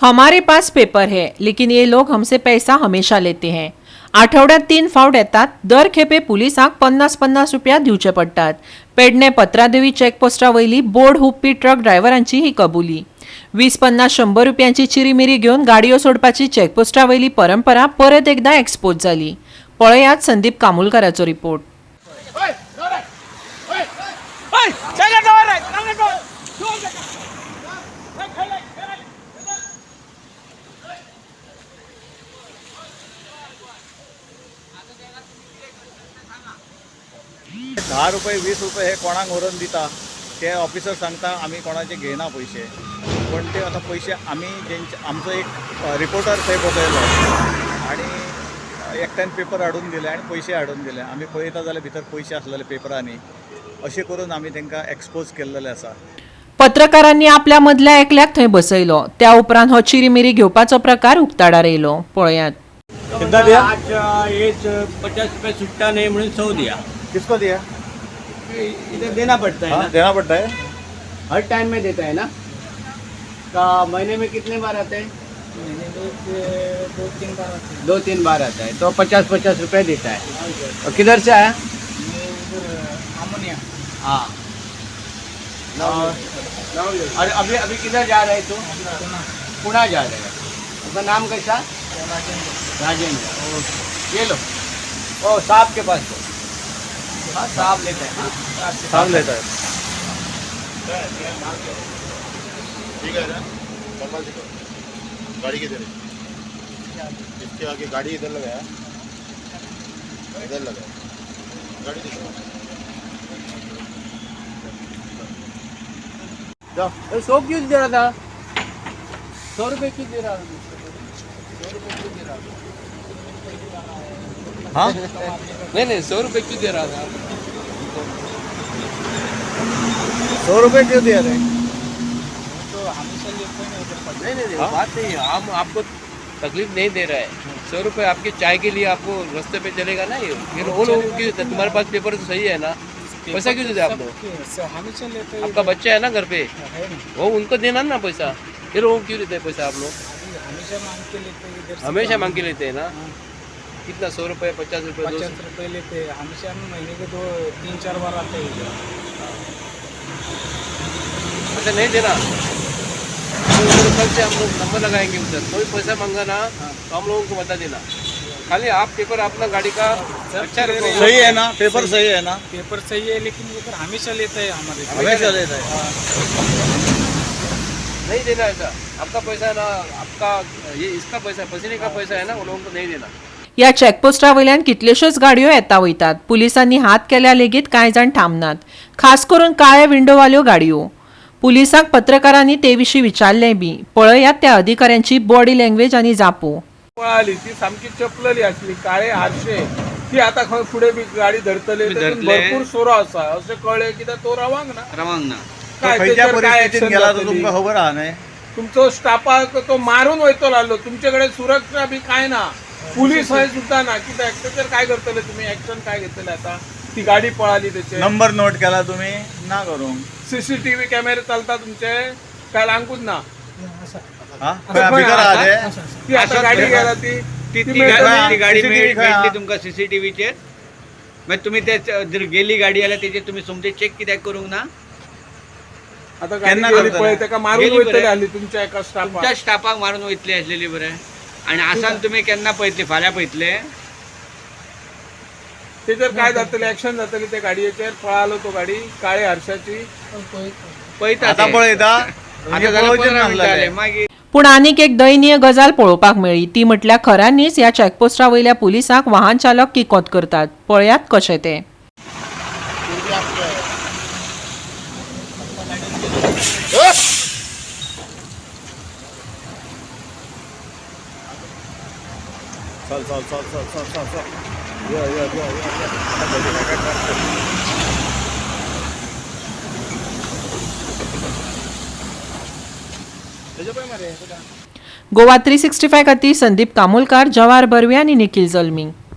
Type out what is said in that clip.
हमारे pass paper है, लेकिन ये लोग हमसे पैसा हमेशा लेते हैं. आठवड्यात 3 फावट येतात. दर खेपे पुलिसांक 50-50 रुपया दिवचे पडटात. पेडणे पत्रादेवी चेकपोस्टा वयली बोर्ड हुपपी ट्रक ड्रायव्हरांची ही कबुली. 20, 50, 100 रुपयांची चिरीमिरी घेवन गाडयो सोडपाची चेकपोस्टा वयली परंपरा परत एकदा एक्सपोज जाली. पळयात संदीप कामुलकाराचो रिपोर्ट. 10 रुपये 20 रुपये हे कोणाक व्हरून दिता ते ऑफिसर सांगता आमी कोणाचे घेयना पयशे, पण ते आतां पयशे आमी जेंचे आमचो एक रिपोर्टर थंय बसयलो आनी एकट्यान पेपर हाडून दिले आनी पयशे हाडून दिले. आमी पळयता जाल्यार भितर पयशे आसलेले पेपरांनी. अशें करून आमी तांकां एक्सपोज केल्लेलें आसा. पत्रकारांनी आपल्या मदल्या एकल्याक थंय बसयलो. त्या उपरांत हो चिरीमिरी घेवपाचो प्रकार उक्ताडार येयलो. पळयात. कितना दिया? आज ये 50 रुपये छुट्टा नहीं म्हणून 100 दिया. किसको दिया? इधर देना पड़ता है हाँ, ना. देना पड़ता है. हर टाइम में देता है ना. का महीने में कितने बार आते हैं? महीने में 2-3 बार आते हैं. 2-3 बार आता है तो 50-50 रुपये देता है. और किधर से आया? मैं उधर आमोनिया. हाँ, और अभी अभी किधर जा रहे तू? पुणे जा रहे हैं. आपका नाम कैसा? राजेंद्र. राजेंद्र. ओके, ये लो. ओ साहब के पास दो. हाँ, साहब लेते हैं. हाँ. साहब लेता है. ठीक है ना, नंबर देखो. गाड़ी किधर है? इसके आगे गाड़ी इधर लगाया, इधर लगाया गाड़ी. देखो. अरे 100 क्यों दे रहा था? 100 रुपये क्यों दे रहा था? 100 रुपये क्यों दे रहा था? हाँ. नहीं नहीं, 100 रुपये क्यों दे रहा था? 100 रुपये क्यों दिया रे? तो हमेशा लेते हैं उधर. नहीं नहीं नहीं, वो बात नहीं है. हम आपको तकलीफ नहीं दे रहा है. 100 रुपये आपकी चाय के लिए आपको रास्ते पे चलेगा ना. ये वो लोगों को क्यों देते? तुम्हारे पास पेपर तो सही है ना, पैसा क्यों देते आप लोग? हमेशा लेते हैं. आपका बच्चा है ना घर पे? है ना. वो उनको देना ना पैसा. ये लोगों को क्यों देते हैं पैसा आप लोग? अभी हमेशा मांग के लेते हैं इधर से. हमेशा मांग के लेते हैं ना? कितना, 100 रुपये, 50 रुपये, 200? 50 रुपये लेते हैं हमेशा. हम महीने के 2-3-4 बार आते हैं इधर. पैसा नहीं देना तो उधर कल से हम लोग नंबर लगाएंगे उधर. कोई पैसा मांगा ना तो हम लोगों को बता देना. खाली आप पेपर अपना गाड़ी का अच्छा रखो. सही है ना पेपर? सही है ना? पेपर सही है, लेकिन इधर हमेशा लेते हैं हमारे से. हमेशा लेता है. नहीं देना ऐसा. आपका पैसा है ना, आपका ये इसका पैसा, पसीने का पैसा है ना, वो लोगों को नहीं देना. ह्या चेकपोस्टा वयल्यान कितल्योश्योच गाडयो येता वयतात. पुलिसांनी हात केल्यार लेगीत कांय जाण थांबनात, खास करून काळ्या विंडोवाल्यो गाडयो. पुलिसांक पत्रकारांनी ते विशीं विचारलें बी. पळयात त्या अधिकाऱ्यांची बॉडी लँग्वेज आनी जापो. पळाली ती सामकी चपलली आसली, काळे आरशे. ती आता खंय फुडें बी गाडी धरतली, तातूंत भरपूर सोरो आसा अशें कळ्ळें कित्याक तो रावंक ना. रवांग ना. काय खंयच्या तेचेर काय परिस्थितीन action गेला तो जातली? तुमकां खबर आहा न्हय? तुमचो स्टाफाक तो मारून वयतलो आहलो. तुमचे कडेन सुरक्षा बी काय ना, पुलीस हय सुद्दां ना. कित्याक तेचेर काय करतले तुमी? एक्शन काय घेतले आता? ती गाडी पळाली तेचेर. नंबर नोट केला तुम्ही ना करूंक? सीसीटीव्ही कॅमेरे चलता तुमचे काय लागूच ना? हा, खंय भितर आहा ते? ती आता गाडी गेला ती ती ती ती मेळटली. गा- ती गाडी CCTV खंय मेळटली आहा? तुमकां सीसीटीव्हीचेर. मागीर तुमी ते जर गेली गाडी जाल्यार तेजेर तुमी सोमते चेक कित्याक करूंक ना? आता गाडी केन्ना गेली करतले? पळय, तेका मारून गेली वयतली बरें. आहली तुमच्या एका स्टाफाक. तुमच्या स्टाफाक मारून वयतली आसलेली बरें. आनी आसान तुमी केन्ना पळयतले? फाल्यां पळयतले? तेचेर काय जातले, एक्शन जातली ते गाडयेचेर? पळालो तो गाडी काळे आरशाची. पळयता आतां ते. पळयता. आतां जाल्यार 15 मिनटां जाले मागीर. पूण आनीक एक दयनीय गजाल पळोवपाक मेळ्ळी. ती म्हटल्यार खऱ्यांनीच ह्या चेकपोस्टा वयल्या पुलिसांक वाहन चालक किकोत करतात. पळयात कशें तें. चल चल चल चल चल चल चल, यो यो यो यो. गोवा 365 खातीर संदीप कामोलकार, जवाहर बर्वे आनी निखील जल्मी.